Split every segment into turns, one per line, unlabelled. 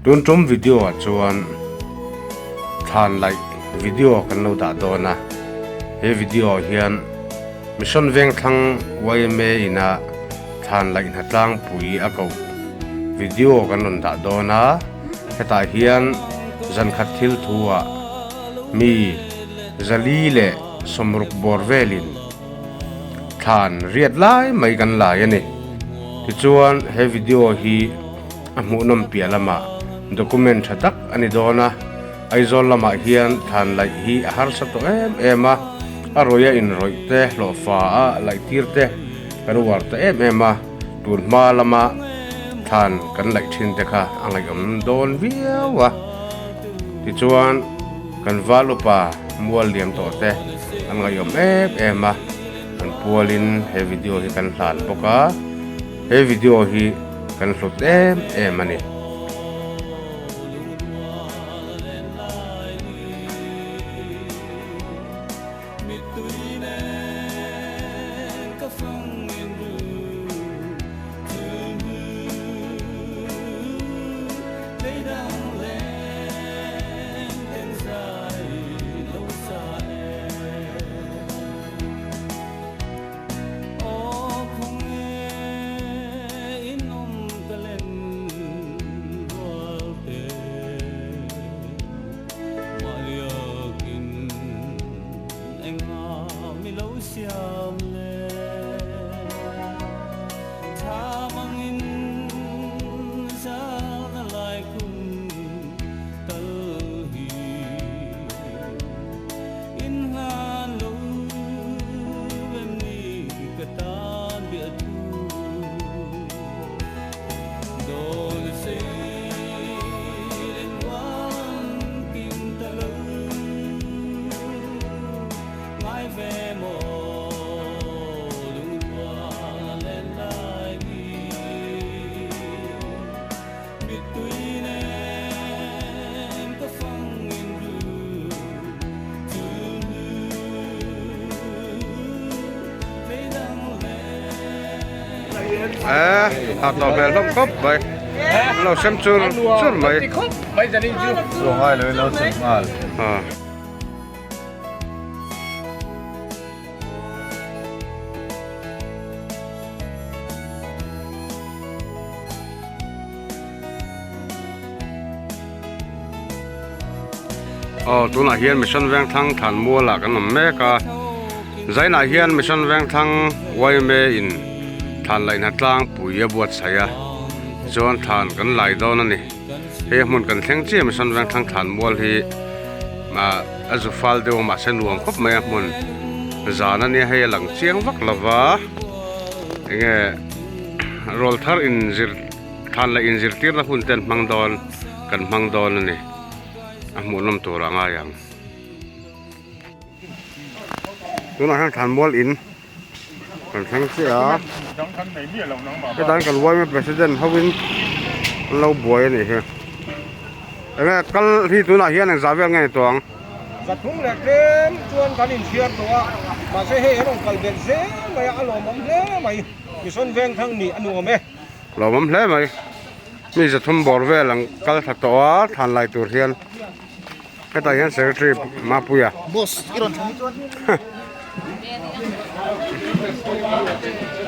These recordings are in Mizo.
Tun tum video ah chuan thlan laih video kan lo dah dawn a, he video ah hian Mission Vengthlang yma ina thlan laih hna tlangpui a koh video kan rawn dah dawn a, hetah hian zan khat thil thu ah mi zali leh sawmruk bawr velin thlan riat lai mai kan lai a ni. Tichuan he video hi a hmuhnawm piah lamah document tha tak a ni dawn a, Aizawl lamah hian thlan laih hi a harsa tawh em em a, a rawih a inrawih te hlawhfa a laih tir te kan uar ta em em a, tun hma lama thlan kan laih thin te kha a ngaihawm dawn viau a. Tichuan kan val upa mual liam tawh te an ngaihawm em em a, an pualin he video hi kan hlan bawk a, he video hi kan hlut em em a ni. A tawh hmel hlawm khawp mai an lo sem chur chur mai Aw tunah hian Mission Vengthlang thlan mualah kan awm mek a Zainah hian Mission Vengthlang yma in thlan laihna tlangpui a buatsaih a tichuan thlan kan lai dawn a ni hei a hmun kan thleng chiah Mission Vengthlang thlan mual hi ah a zu fal deuh a mahse nuam khawp mai a hmun zan a nia hei a lang chiang vak lova enge rawl thar inzir thlan leh inzirtirna hun te an hmang dawn kan hmang dawn a ni a hmuhnawm tur a ngai ang tunah hian thlan mual in kan thleng chiah a hetan kan yma president ho in an lo buai a nih hi enge kal hi tunah hian engzah vel nge ni tawh ang.
Zathum leh tlem chuan kan inchhiar tawh a mahse hei an rawn kal belh zel mai a a lawmawm hle mai. Mission Vengthlang nih a nuam e.
Lawmawm hle mai. Mi zathum bawr vel ang kal thla tawh a thlan lai tur hian hetah hian secretary Mapuia.
Boss i rawn thlang chuan.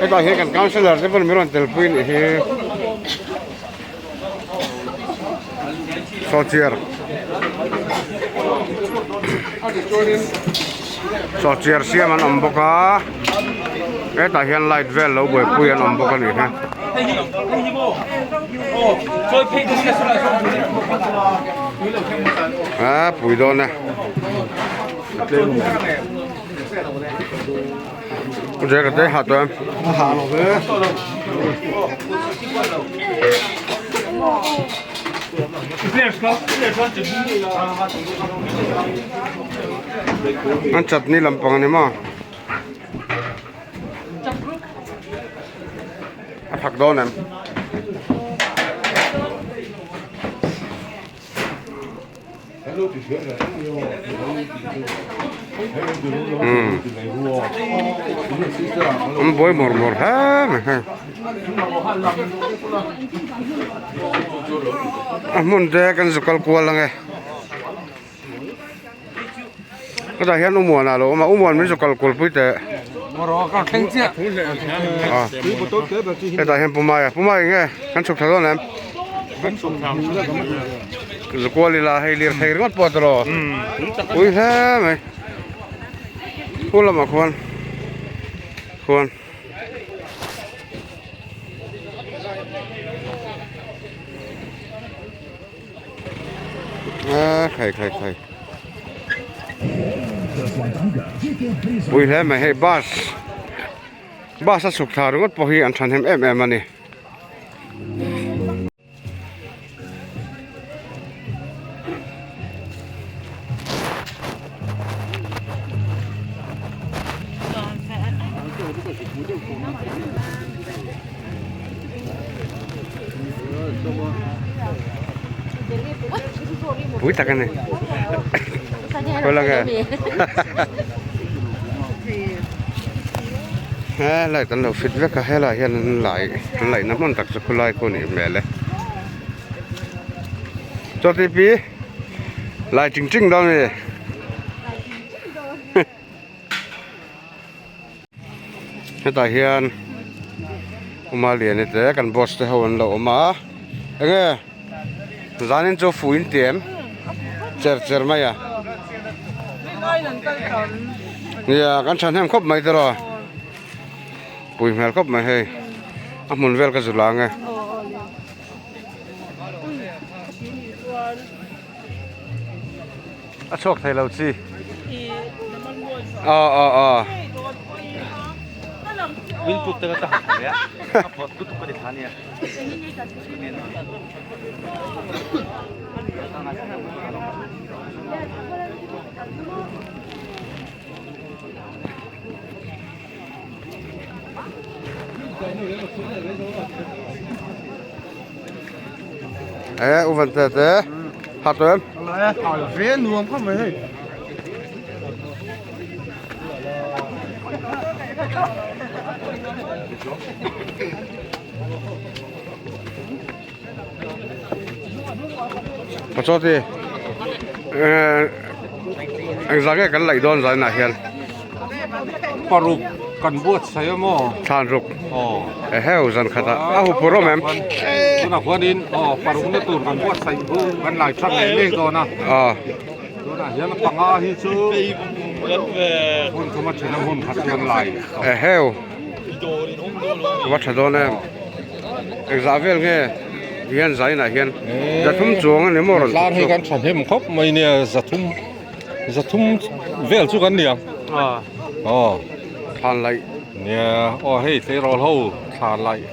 Hetah hian kan councillor te pawn min rawn telpui nih hi. Sawhchiar. Sawhchiar siam an awm bawk a hetah hian light vel lo buaipui an awm bawk a ni hi. A pui dawn e. Jack te ha tawh em?
A ha lo ve.
An chutney lampang a ni maw? A thak dawn em? Umm an buai mawr mawr hle mai hei a hmun te kan zu kal kual ang e hetah hian umuan a lo awm a umuan min zu kal kual pui teh hetah hian pumai a pumai eng nge kan chhuk thla dawn em zu kual ila hei lirthei ringawt pawh tawh pui hle mai khu lamah khuan khuan. A khai khai khai pui hle mai hei bus bus a chhuk thla ringawt pawh hi an thahnem em em a ni. Pui tak a ni khawi lang e he light an lo fit vek a helai hian an lai an laihna hmun tak chu khulai khu a nih hmel e chaw ti pi lai ching ching dawn a ni. Hetah hian Uma Liani te kan boss te ho an lo awm a enge zanin chu fu in ti em cher cher mai a nia kan thahnem khawp mai tiraw pui hmel khawp mai hei a hmun vel ka zu lang e. A chhuak thei lo chi. Aw aw aw.
Min put te ka ha ya. A phot tu tu ka di thani ya.
E u van te te ha to em
ve nuam khawp mai hei
Pachaw ti engzah nge kan laih dawn zan ah hian
paruk kan buatsaih a maw
thlan ruk
aw
eheu zan khat ah a huphur awm em
tunah khuanin aw paruk na tur kan buatsaih chu kan lai that leh mek dawn a
aw
tunah hian panga hi chu hun thuma then a hun khat chu kan lai
eheu va tha dawn em. Engzah vel nge hian zainah hian zathum chuang a ni maw rawn
Tlar hi kan thahnem khawp mai nia zathum zathum vel chu kan ni ang aw
thlan laih
nia aw hei tleirawl ho thlan laih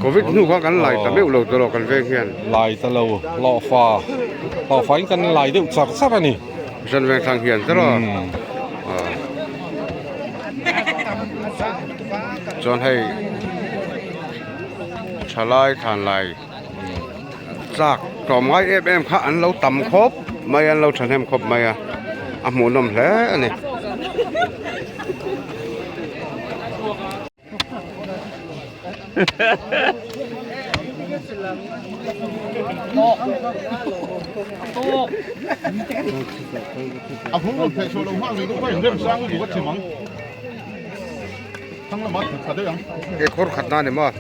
covid hnu kha kan lai ta meuh lo tawh lo kan veng hian
lai ta lo hlawhfa hlawhfa in kan lai deuh char char a ni
zan veng thlang hian tawh lo Chuan hei thalai thlanlai chak tlawm ngai em em kha an lo tam khawp mai a an lo thahnem khawp mai a a hmuhnawm hle a ni. He khur khat na ni maw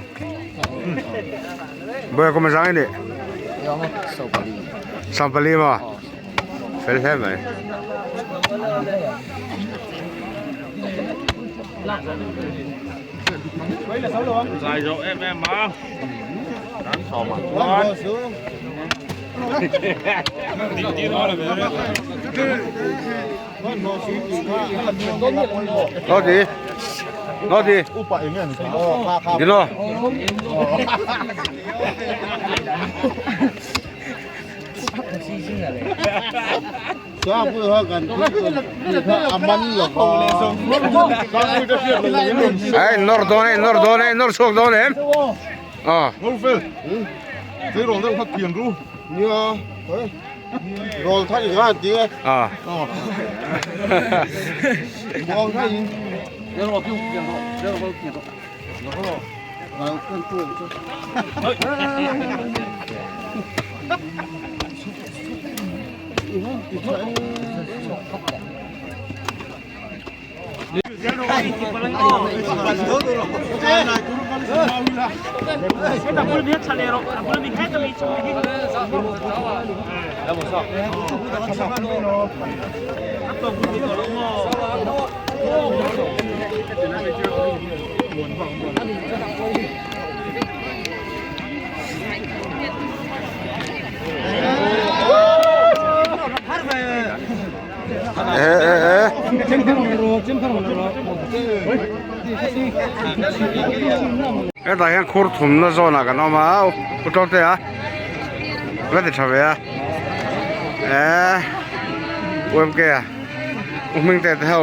Boy kum zang ini Sampali maw fel hle mai Nó gì? Nó gì? Đi lo. Ei, nor dawn e, nor dawn e, nor chhuak dawn em? Ờ.
Rawl thar in an ti e.
A.
Muang thar in.
Hetah hian khur thumna zawn ah kan awm a u tawk te a la ti tha ve a eh UMK a u hming te te ho.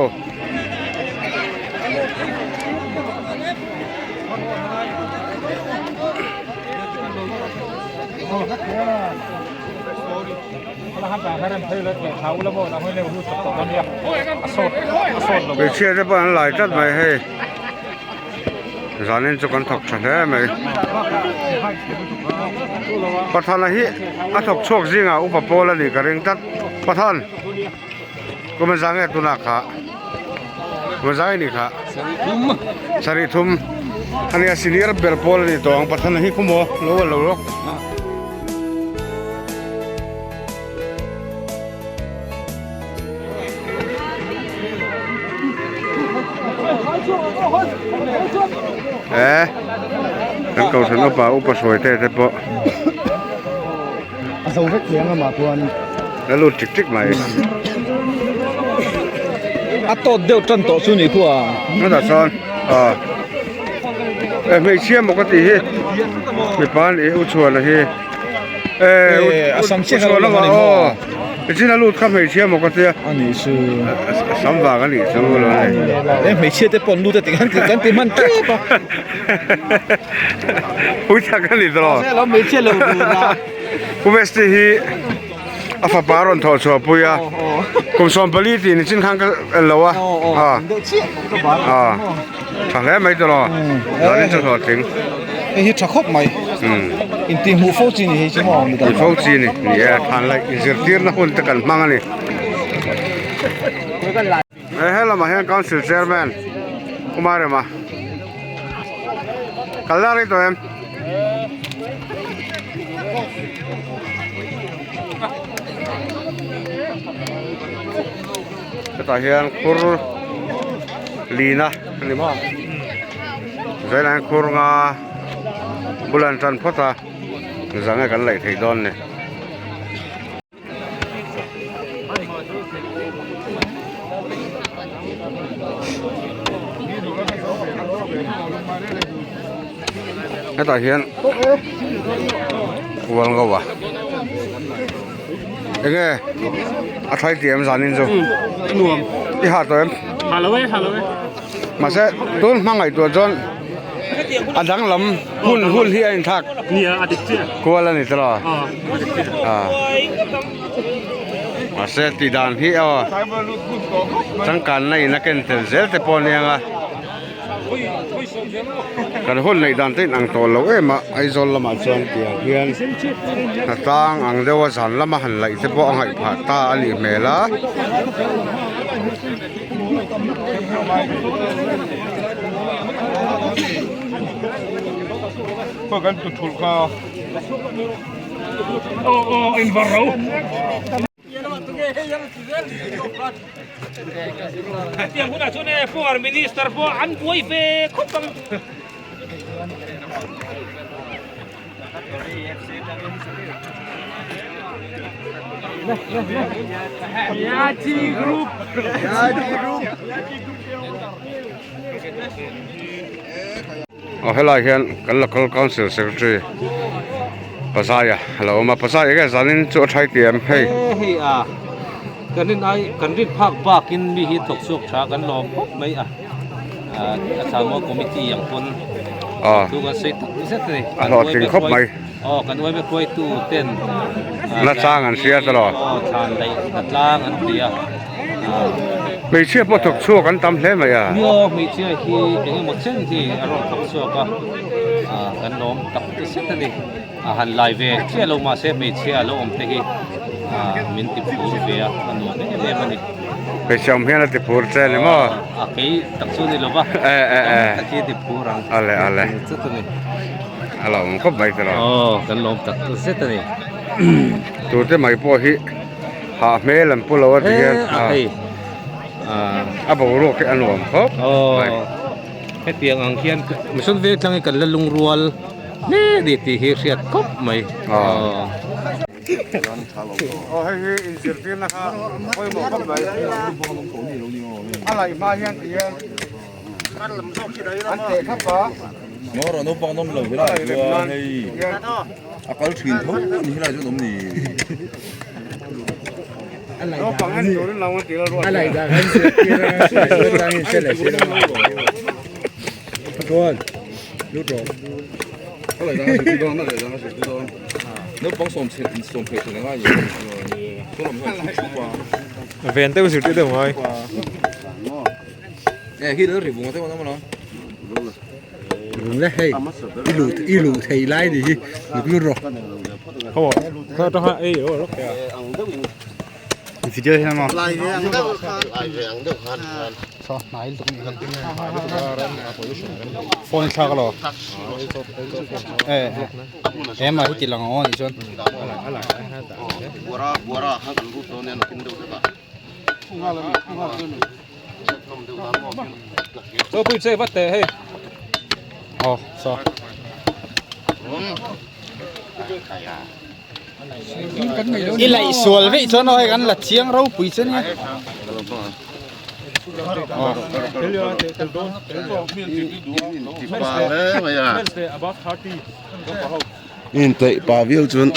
Hmeichhia te pawh an lai tlat mai hei zanin chu kan thawk tha hle mai Pathana hi a thawk chhuak zingah upa pawl a nih ka ring tlat Pathan kum a zang nge tunah kha kum a zang nge nih kha sarih thum ania senior ber pawl a ni tawh ang Pathana hi khaw maw lo a lo lawk. Eh kan kohhran upa upa hruai te te pawh
a zo vek thei ang amah chuan
la lut tik tik mai
a tawt deuh tan tawh chu ni khu a
chutah chuan ah eh hmeichhia maw ka tih hi mipa a nih u chhuana hi eh
a sam chiah kha lo lang a ni maw
nichin a lut kha hmeichhia maw ka tia
a nih chu
a sam vang a nih chu lo ni
eh hmeichhia te pawh an lut a ti kan ti hman tep a
pui tak a ni tawh
lo hmeichhia lo lut a
Pu Vesti hi a fapa a rawn thawh chhuah pui a kum 14 tih nichin khan ka en lo a a a tha hle mai tawh zanin chu hlawhtling
hei hi tha khawp mai intih hmuh fo chi ni hei chu maw
tih fo chi ni ni e thlan laih inzirtirna hun te kan hmang a ni he lamah hian council chairman Kumar Rema kal la rei tawh em. Hetah hian khur lina a ni maw zailah hian khur nga bul an tan phawt a zange kan laih theih dawn ni. Hetah hian ual ngo a enge a thlai tih em zanin chu
nuam
i ha tawh em
ha lo e ha lo e
mahse tun hma ngaihtuah chuan a danglam hun hun hi a inthlak
nia a dik chiah
kual a ni tawh a mahse tih dan hi aw changkanna in a ken tel zel te pawh a nia nga kan hun neih dan te in ang tawh lo em a Aizawl lamah chuan tiang hian hnatlang ang deuha zan lama han laih te pawh a ngaih phah ta a nih hmel a.
Tiang hunah chuan e former minister pawh an buai ve khawp ang.
Aw helai hian kan local council secretary Pazaia a lo awm a Pazaia nge zanin chu a thai tih em hei.
Hei a kan rin ai kan rin phak bakin mi hi thawk chhuak tha kan lawm khawp mai a a thla maw committee ang pawn thu kan sawi tak zet a ni.
A hlawhtling khawp mai.
Aw kan uaime hruaitu ten
Nachang an hria ta lo.
Aw thlan daih hnatlang an ti a.
Hmeichhia pawh thawk chhuak an tam hle mai a.
Aw hmeichhia hi eng emaw chen hi a rawn thawk chhuak a, kan lawm tak te set a ni. A han lai ve chiah lo mahse hmeichhia a lo awm te hi min ti phur ve a, a nuam em em a ni.
Hmeichhia awm hian a ti phur che a ni maw?
A kei tak chu ni lo va, tam tak hi a ti phur ang.
Ale ale.
Chut a ni.
A lo awm khawp mai tawh.
Aw kan lawm tak zet a ni.
Tute mai pawh hi hah hmel an pu lo a ti hian.
A hei.
A boruak hi a nuam khawp mai.
Aw hetiang ang hian Mission Vengthlang hi kan la lungrual hle a ni tih hi hriat khawp mai.
Aw. Aw hei hi inzirtirna kha pawimawh khawp mai. A laih hma hian ti hian an teh thlap a.
Ngawr a naupang nawm lo helai chuan hei a kal thin tho a ni helai chuan awm ni.
Naupang en turin lo an ti la ruat.
Naupang sawm chhe sawm phei thei ngai ni. Saw lam hian thu thup a.
Ven deuh zirtir deuh ngai.
E khi lal ri vung te awm alawm.
Vung le hei i luh i luh thei lai ni hi luk lut rawh.
Khaw khaw atang ha ei rawh rawh.
Video hian maw. Lai ve ang deuh khan. Lai ve ang deuh khan. Saw hnai lutuk ni khan. Phone thlak alo. E e ma hi ti lang aw ni chuan.
Buara buara khan kan lut dawn nen a kin deuh hlek a.
Chaw pui che vat teh hei.
Aw saw. I laih sual veih chuan aw hei kan la chiang ropui che nia.
Intaih pa viau chuan.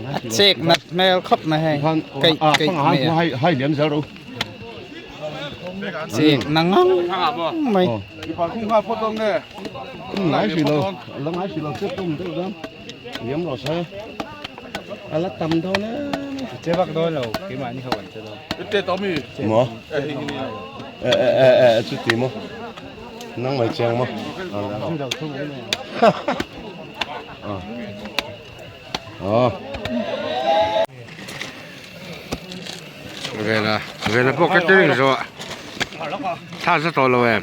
A chek nat hmel khawp mai hei keih keih mai a. Chek na ngang mai.
Nang mai chiang maw? Aw.
Vena Vena pawh ka tling zawh thla za tawh lo em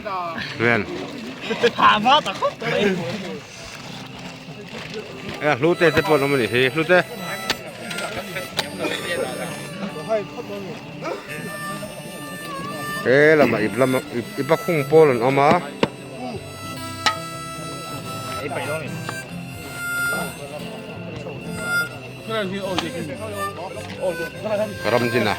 Ven e hlute te pawh an awm a nih hi hlute he lamah ip lamah ip a khung pawl an awm a. Ram din a.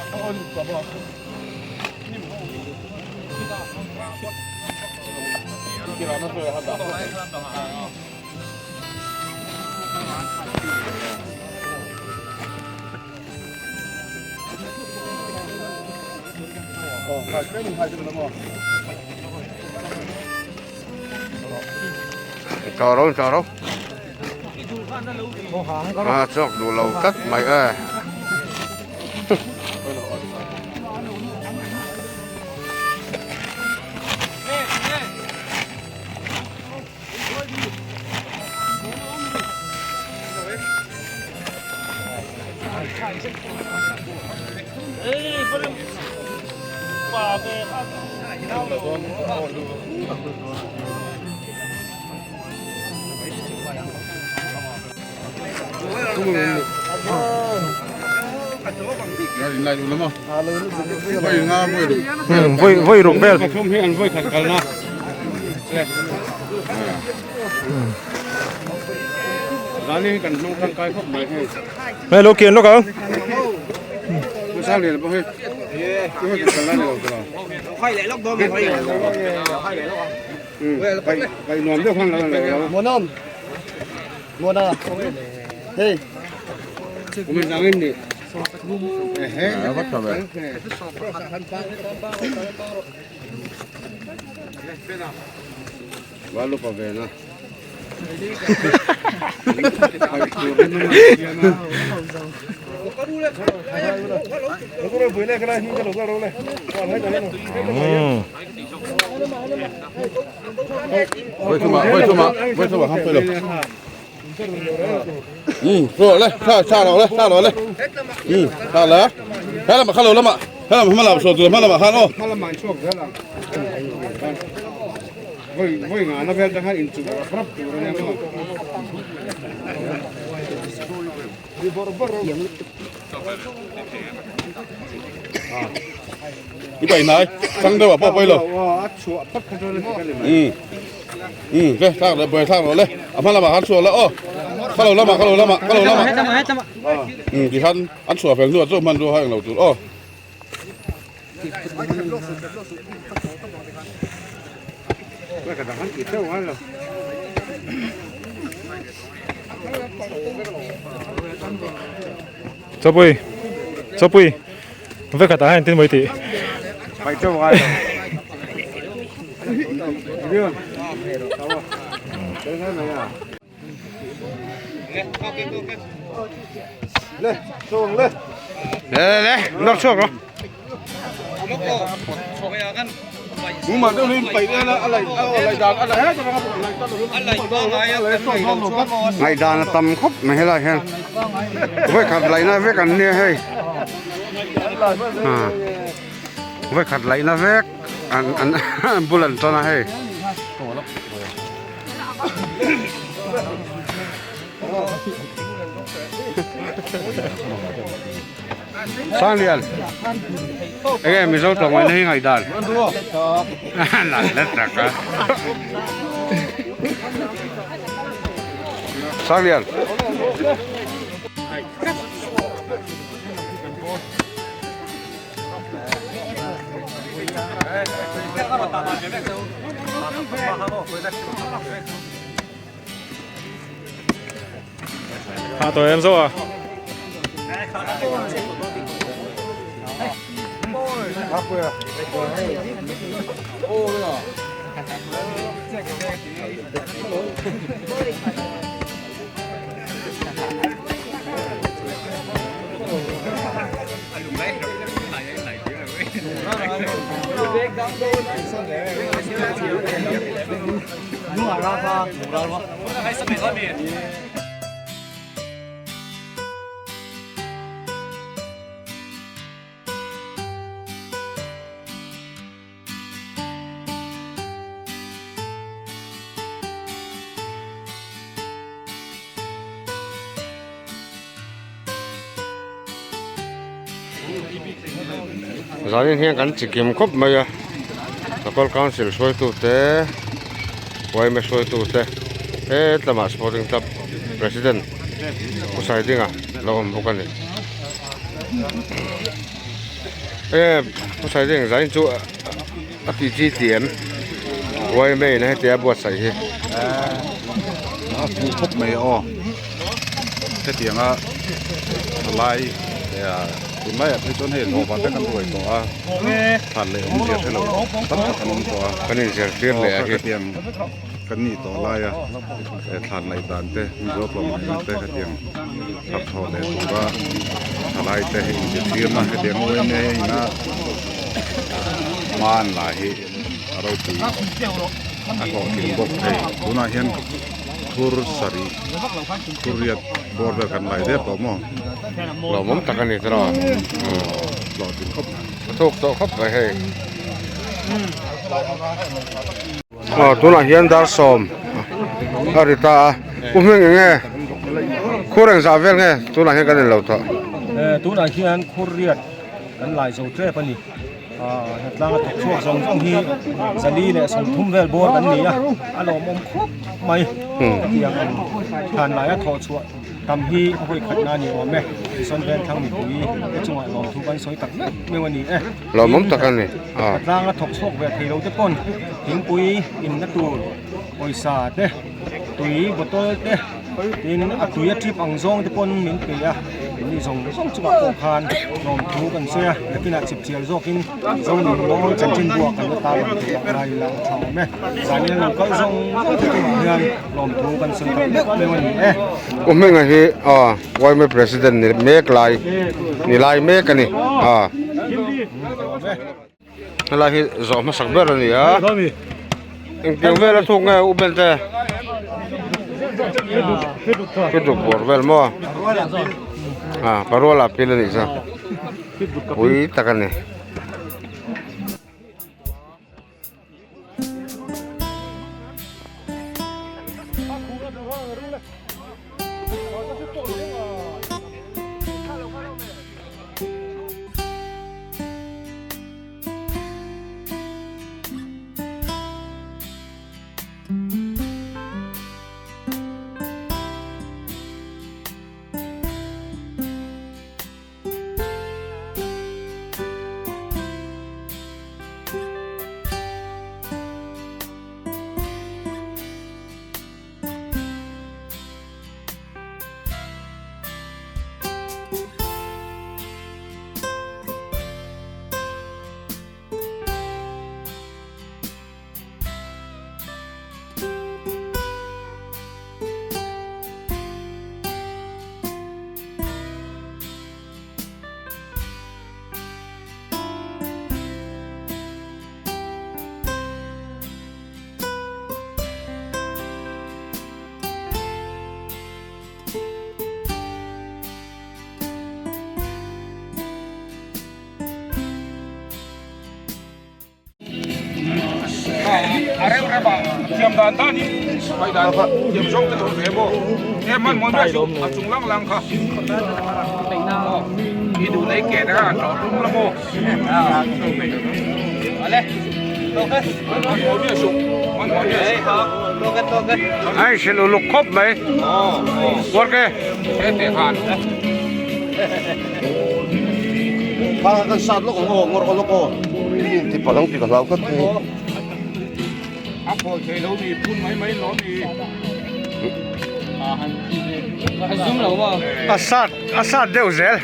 Chào đâu chào đâu à chọc đủ lâu tắt mày ơi Voi voi ruk vel.
Hei lo kian lawk ang. Chawpui chawpui vek khatah hian engtin mawi tih
Ngaihdan a tam khawp mai helai hian vawikhat laihna vek an nia hei vawikhat laihna vek an an bul an tan a hei. Sanglian enge Mizo tawng ngaihna hi ngaihdan lan let tak a Sanglian
Ha tawh em zawk a.
Zanin hian kan chikim khawp mai a local council hruaitu te yma hruaitu te hetlama sporting club president Pu Saidinga lo awm bawk a ni e Pu Saiding zanin chu a tih chi tih em yma in hetia a buatsaih hi.
A fuh khawp mai aw hetianga thalai tunlaiah phei chuan hei hlawhva te kan ruai tawh a thlan leh awmzia hre lo tam tak an awm tawh a
kan inzirtir leh a hi
hetiang kan nih tawh laia thlan laih dan te Mizo tlawmngaihna te hetiang thar thaw leh tura thalai te hei inzirtirna hetiang yma ina hma an la hi a ropui a hlawhtling bawk thei tunah hian thur sarih thur riat bawr vel kan lai der tawh maw
lawmawm tak a ni tiraw
hlawhtling khawp mai
a thuk tawh khawp mai hei aw tunah hian dar sawm a ri ta a pu hming eng nge khur engzah vel nge tunah hian kan inlo tawh
tunah hian khur riat kan lai zo tep a ni Hnatlang a thawk chhuak zawng zawng hi zali leh sawmthum vel bawr kan ni a, a lawmawm khawp mai. Hetiang ang thlan laia thawh chhuah tam hi a hawi khatna a ni awm e. Tisawn Venthlang mipui te chungah lawmthu kan sawi tak meuh meuh a ni e.
Lawmawm tak a ni.
Hnatlang a thawk chhuak ve thei lo te pawn thingpui inna tur pawisa te, tui bottle te, tin a tui a trip ang zawng te pawn min pe a. Keini zawng zawng chungah pawh khan lawmthu kan sawi a, nakinah chipchiar zawkin Zonin mawi chanchinbuah kan la tarlang thei ang lai ila a tha awm e. Zanin a lo kal zawng zawng te chungah hian lawmthu kan sawi tak meuh meuh a ni e.
U Hminga hi yma President ni mek lai ni lai mek a ni a. Helai hi zawh hmasak ber a ni a engtiang vel a thuk nge u bel te fituk bawr vel maw a parual ah pil a nih chu pui tak a ni. Ai hrilh uluk khawp mai work e.
Kan sat lawk ang aw ngawr aw lawk aw ti palang ti ka hlau tlat thei.
A phawi thei lo mi phun mai mai lo mi.
A sat a sat deuh zel.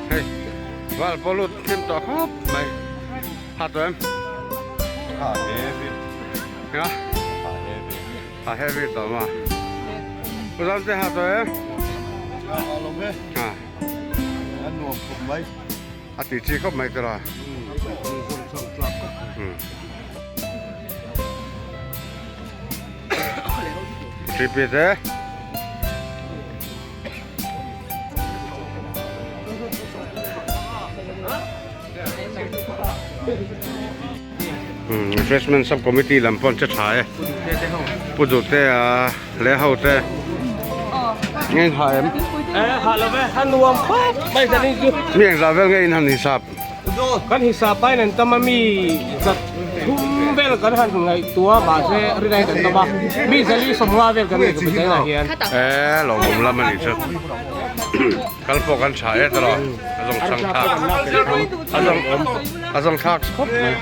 Hei val pawh lut hlim tawh khawp mai ha tawh em
ha heavy
ha ha heavy tawh ma u zam te ha tawh em
ha lo ve
ha
a nuam khawp mai
a ti chi khawp mai tawh a Repeat eh. Refreshment sub committee lam pawh an che tha e pu duhte a leh ho te nge in ha em mi engzah vel nge in han hisap
Kan hisap aiin an tam a mi zat thum vel kan han ngaihtuah mahse rinai kan tam a mi zali sawmnga vel kan ngaihtuah mai ah hian.
E lawmawm lam a nih chu kal pawh kan tha e tawh a zawng chhang thlak a zawng a zawng thlak khawp mai.